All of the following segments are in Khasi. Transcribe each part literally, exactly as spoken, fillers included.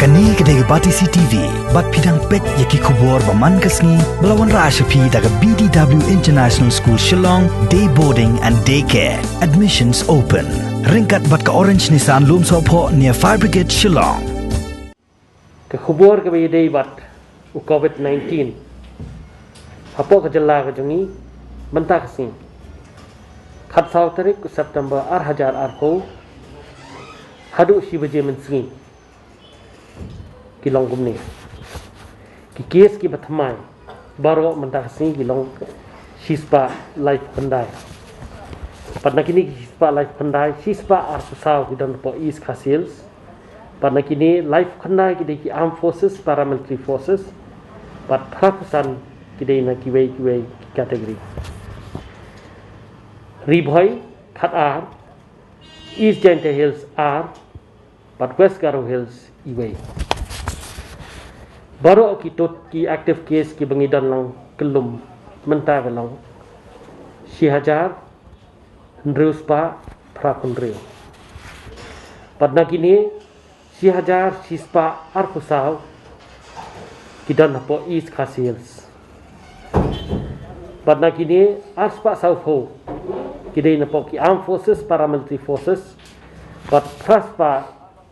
Kane ka dei ka Batesi T V, bad phi dang peit ïa ki khubor ba man ka sngi, ba la wanrah sha phi da ka B D W International School Shillong, Day Boarding and Day Care. Admissions open. Ryngkat bad ka Orange Nissan Lumsohphoh near Fire Brigade Shillong. Ka khubor kaba ïadei bad u COVID nineteen hapoh ka jylla ka jong ngi mynta ka sngi, khatsaw tarik u September ar hajar arphew, haduh shi baje mynsngi, ki long kumne. Ki case kiba thymmai baroh mynta ka sngi ki long shispah laiphew khyndai. Bad na kine ki shispah laiphew khyndai, shispah arphew saw ki don hapoh East Khasi Hills. Bad na kine, laiphew khyndai ki dei ki Armed Forces, Paramilitary Forces. Bad phraphew san ki dei na kiwei kiwei ki category. Ri Bhoi khatar, East Jaintia Hills ar, bad West Garo Hills iwei. Baroh ki tot ki active case kiba ngi don lang kyllum mynta ka long shi hajar hynriew spah phraphew hynriew. Bad na kine, shi hajar shispah arphew saw ki don hapoh East Khasi Hills. Bad na kine, arspah sawphew ki dei napoh ki Armed Forces, Paramilitary Forces. Bad phraspah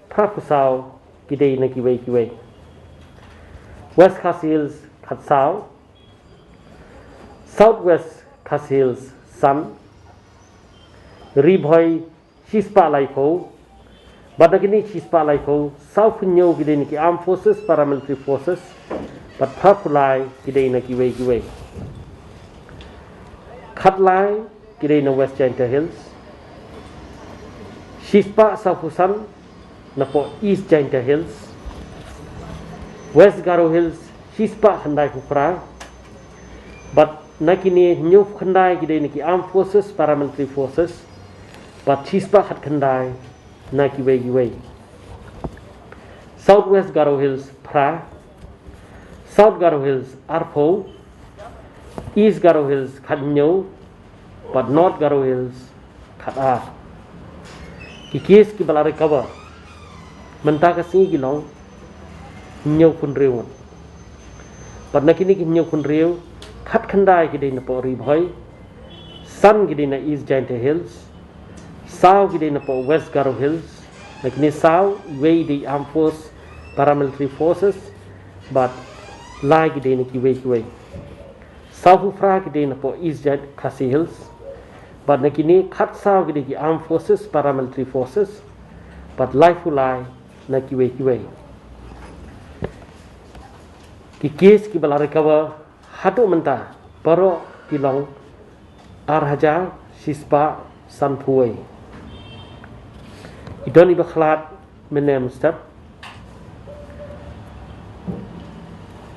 phraphew saw ki dei na kiwei kiwei. West Khasi Hills khatsaw, South West Khasi Hills san, Ri Bhoi shispah laiphew. Bad na kine shispah laiphew, sawphew hynñiew ki dei na ki Armed Forces, Paramilitary Forces. Bad phraphew lai ki dei na kiwei kiwei. Khatlai ki dei na West Jaintia Hills. Shispah sawphew san napoh East Jaintia Hills. West Garo Hills shispah khyndaiphew phra. Bad na kine hynñiewphew khyndai ki dei na ki Armed Forces, Paramilitary Forces. Bad shispah khatkhyndai na kiwei kiwei. South West Garo Hills phra, South Garo Hills arphew, East Garo Hills khathynñiew, bad North Garo Hills khatar. Ki case kiba la recover mynta ka sngi ki long hynñiewphew hynriew ngut. Bad na kine ki hynñiewphew hynriew, khatkhyndai ki dei napoh Ri Bhoi, san ki dei na East Jaintia Hills, saw ki dei napoh West Garo Hills. Na kine saw, iwei i dei Armed Force, Paramilitary Forces, bad lai ki dei na kiwei kiwei. Sawphew phra ki dei napoh East Jaintia Khasi Hills. Bad na kine khatsaw ki dei ki Armed Forces, Paramilitary Forces, bad laiphew lai na kiwei kiwei. Ki case kiba la recover haduh mynta baroh ki long ar hajar shispah sanphew wei. Ki don iba khlad mynne mynstep.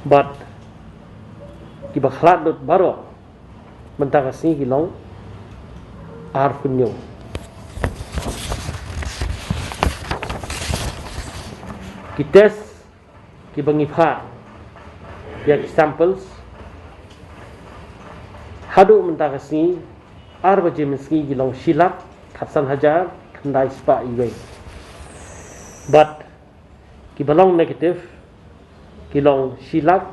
Bad kiba khlad lut baroh mynta ka sngi ki long arphew hynñiew. Ki test kiba ngi phah ïa ki samples haduh mynta ka sngi, ar baje mynsngi, ki long shi lak khatsan hajar khyndai spah iwei. Bad kiba long negative ki long shi lak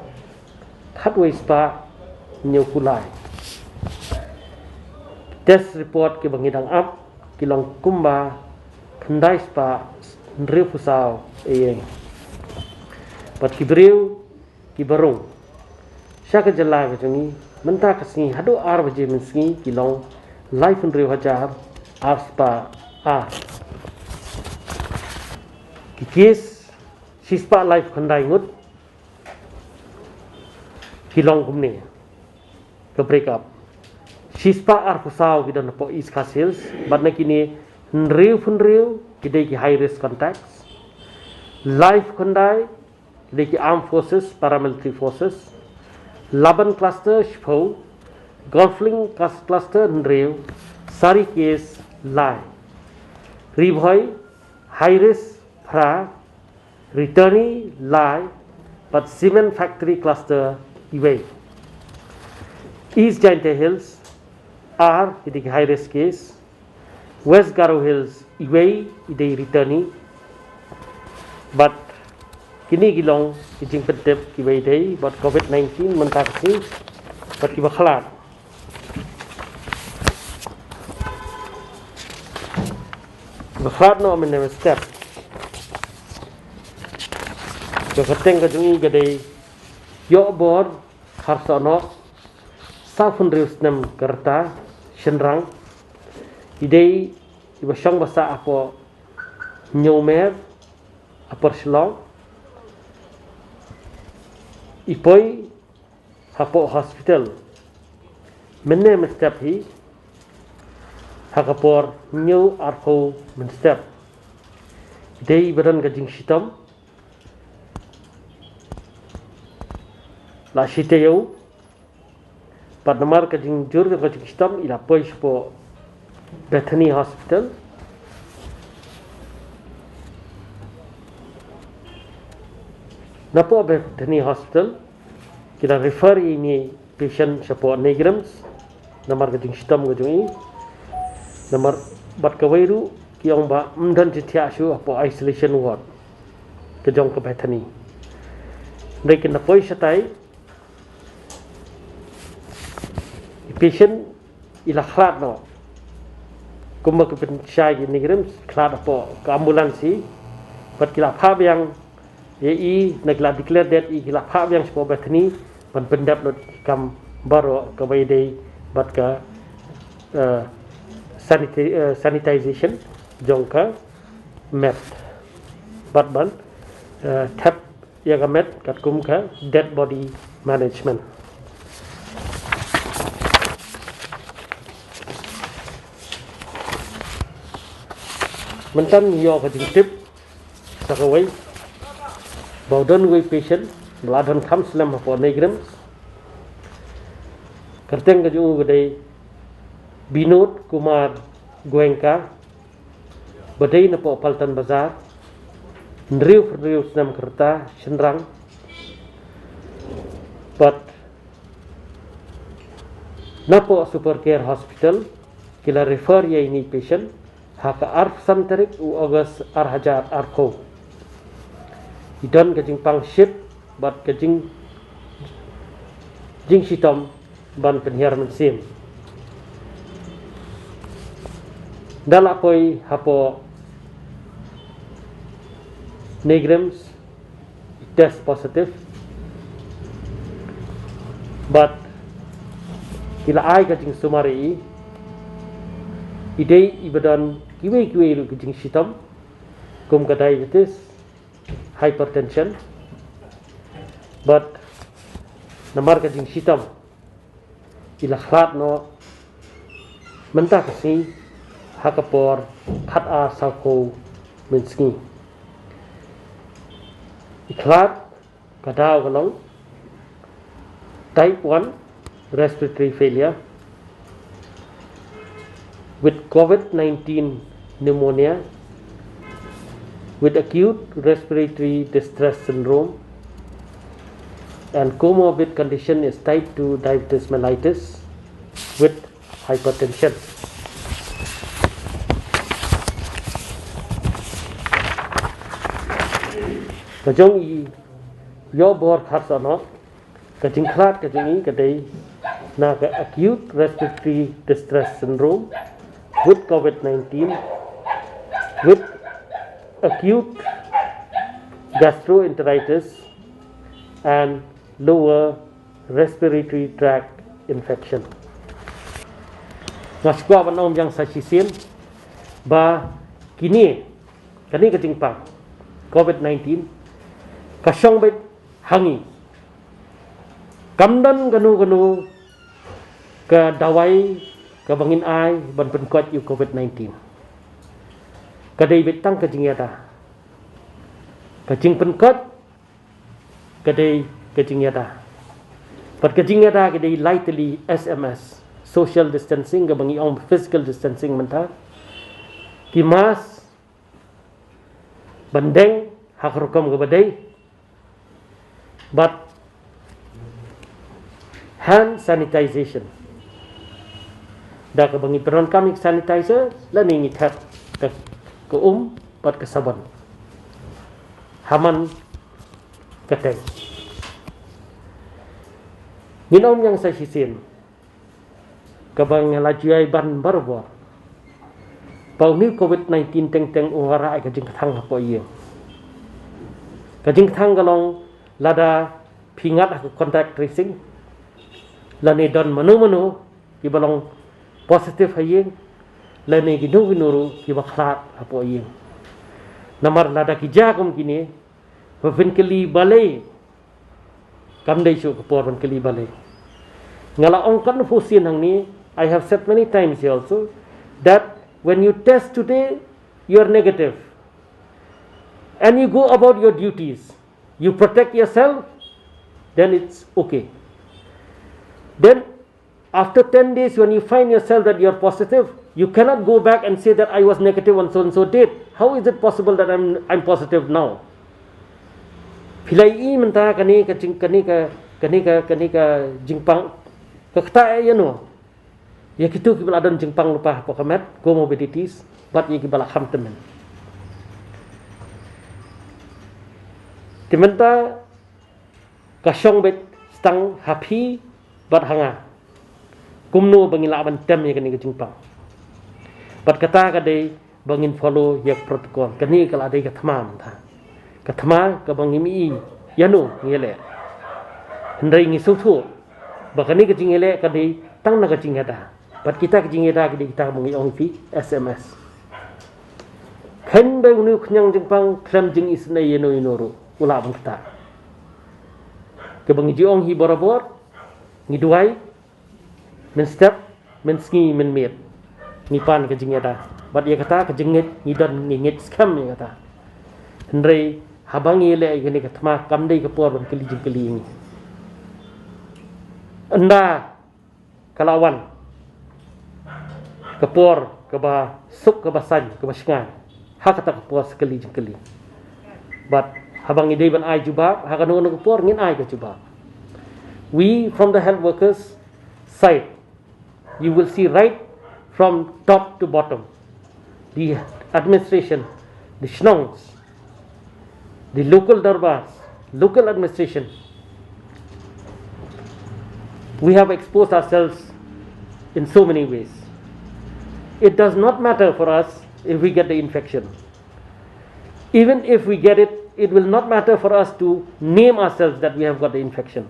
khatwei spah hynñiewphew lai. Test report kiba ngi dang ap ki long kumba khyndai spah hynriewphew saw eiei. Bad ki briew kiba rung sha ka jylla ka jong ngi mynta ka sngi haduh ar baje mynsngi ki long laiphew hynriew hajar ar spah ar. Ki case shispah laiphew khyndai ngut ki long kumne. Ka break up, shispah arphew saw ki don hapoh East Khasi Hills, bad na kine hynriewphew hynriew ki dei ki high risk contacts. Laiphew khyndai ki dei ki Armed Forces, Paramilitary Forces. Laban cluster shiphew, Golf Link clus-, cluster hynriew, Sari case lai. Ri Bhoi high risk phra, returnee lai, bad cement factory cluster iwei. East Jaintia Hills ar ki dei ki high risk case. West Garo Hills iwei i dei returnee. Bad Kine ki long ki jingpyntip kiba ïadei bad covid nineteen mynta ka sngi bad kiba khlad. Kiba khlad noh mynne mynstep. Ka kyrteng ka jong i ka dei Ïohbor Kharsohnoh, sawphew hynriew snem ka rta, shynrang. I dei iba shong ba sah hapoh Hynñiewmer, Upper Shillong. I poi hapoh hospital mynne mynstep hi ha ka por hynñiew arphew mynstep. I dei iba don ka jingshitom la shi taïew. Bad namar ka jingjur ka jingshitom i la poi shapoh Bethany Hospital. Napoh Bethany Hospital ki la refer ïa ine i patient shapoh NEIGRIHMS namar ka jingshitom ka jong i. Namar bad kawei ruh ki ong ba ym don jingthiah shuh hapoh isolation ward ka jong ka Bethany. Hynrei ki la poi shatai, i patient i la khlad noh. Kumba ki pynshai ki NEIGRIHMS, khlad hapoh ka ambulance hi. Bad ki la phah biang ïa i, na ki la declare dead ïa i, ki la phah biang shapoh Bethany ban pyndep lut ki kam baroh kaba ïadei bad ka, eh, sanita-, eh, sanitization jong ka met bad ban, eh, thep ïa ka met katkum ka dead body management. Mynta ngi ïoh ka jingtip sa kawei ba u don uwei patient ba la don kham slem hapoh NEIGRIHMS. Kyrteng ka jong u ka dei Binod Kumar Goenka, ba dei napoh Paltan Bazar, hynriewphew hynriew snem ka rta, shynrang. Bad napoh Super Care Hospital ki la refer ïa ine i patient ha ka arphew san tarik u August ar hajar arphew. I don ka jingpang shit bad ka jing, jingshitom ban pynhiar mynsiem. Da la poi hapoh NEIGRIHMS, i test positive. Bad ki la ai ka jingsumar ïa i. I dei iba don kiwei kiwei ruh ki jingshitom kum ka diabetes, hypertension. Bad namar ka jingshitom i la khlad noh mynta ka sngi ha ka por khatar sawphew mynsngi. I khlad ka daw ka long type one respiratory failure with covid nineteen pneumonia with acute respiratory distress syndrome and comorbid condition is type two diabetes mellitus with hypertension. Ka jong i Ïohbor Kharsohnoh, ka jingkhlad ka jong i ka dei na ka acute respiratory distress syndrome with covid nineteen with acute gastroenteritis and lower respiratory tract infection. Nga sngewkwah ban ong biang sa shisien ba kine, kane ka jingpang covid nineteen ka shong beit ha ngi. Kam don kano kano ka dawai kaba ngin ai ban pynkoit ïa u covid nineteen. Ka dei beit tang ka jingïada. Ka jingpynkoit ka dei ka jingïada. Bad ka jingïada ka dei lai tylli S M S, social distancing, kaba ngi ong physical distancing mynta. Ki mask, ban deng ha ka rukom kaba dei. Bad hand sanitization, da kaba ngi pyndonkam ïa ka sanitizer lane ngi thep ka, ka um bad ka sabon ha man Ka teng. Ngin ym ïeng sa shisien. Kaba nga la ju ai ban barabor. Ba une u covid nineteen teng teng u wanrah ïa ka jingkthang hapoh ïing. Ka jingkthang ka long lada phi ngat ha ka contact tracing. Lane don mano mano kiba long positive ha ïing. Lane kino kino ruh kiba khlad hapoh ïing. Namar lada ki jia kum kine, ba pynkylli balei. Kam dei shuh ka por ban kylli balei. Nga la ong katno phew sien hangne, I have said many times here also, that when you test today, you are negative. And you go about your duties. You protect yourself, then it's okay. Then after ten days, when you find yourself that you're positive, you cannot go back and say that I was negative on so and so date. How is it possible that I'm, I'm positive now? Phi la ïohi mynta kane ka jing, kane ka, kane ka, kane ka jingpang, ka kata ïa no. Ïa kito kiba la don jingpang lypa hapoh ka met, comorbidities, bad ïa kiba la kham tymmen. Te mynta ka shong beit tang ha phi bad ha nga. Kumno ba ngin lah ban tem ïa kane ka jingpang. Bad kata ka dei ba ngin follow ïa ka protocol. Kane ka la dei ka thma mynta. Ka thma kaba ngim i ïa no ngi leh. Hynrei ngi sngewthuh ba kane ka jingïaleh ka dei tang na ka jingïada. Bad kita ka jingïada ka dei kita kaba ngi ong phi S M S. Khein ba une u khñiang jingpang khlem jingisynei ïa no ïa no ruh u lah ban ktah. Kaba ngi ju ong hi barabor, ngi duwai, mynstep, mynsngi, mynmiet. Ngi pan ka jingïada. Bad ïa kata ka jingngeit ngi don, ngi ngeit skhem ïa kata. Hynrei haba ngi leh ïa kane ka thma kam dei ka por ban kylli jingkylli ïa ngi. Ynda ka la wan ka por kaba suk, kaba saiñ, kaba shngaiñ, ha kata ka por sa kylli jingkylli. Bad haba ngi dei ban ai jubab ha kano kano ka por, ngin ai ka jubab. We, from the health workers side, you will see right from top to bottom, the administration, the shnongs, the local darbars, local administration. We have exposed ourselves in so many ways. It does not matter for us if we get the infection. Even if we get it, it will not matter for us to name ourselves that we have got the infection.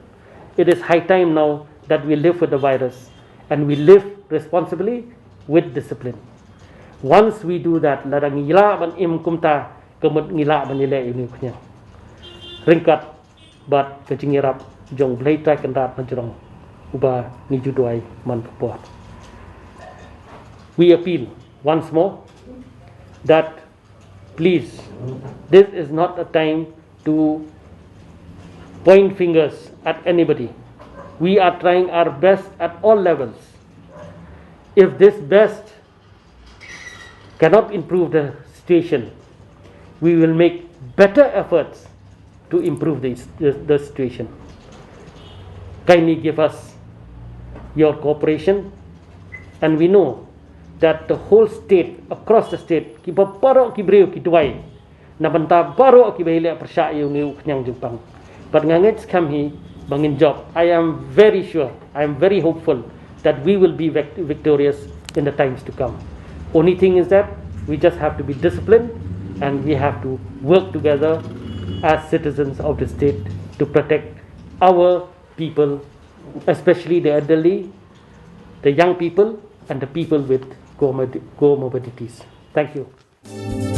It is high time now that we live with the virus and we live responsibly with discipline. Once we do that, lada ngi lah ban im kumta, ka mut ngi lah ban ïaleh ïa une u khñiang ryngkat bad ka jingïarap jong U Blei Trai Kynrad na jrong uba ngi ju duwai man ka por. We appeal once more that, please, this is not a time to point fingers at anybody. We are trying our best at all levels. If this best cannot improve the situation, we will make better efforts to improve the, the, the situation. Kindly give us your cooperation, and we know that the whole state, across the state, kiba baroh ki briew ki duwai na bynta baroh kiba ïaleh pyrshah ïa une u khñiang jingpang. Bad nga ngeit skhem hi ba ngin jop. I am very sure, I am very hopeful that we will be vic-, victorious in the times to come. Only thing is that we just have to be disciplined and we have to work together as citizens of the state to protect our people, especially the elderly, the young people, and the people with comorbi-, comorbidities. Thank you.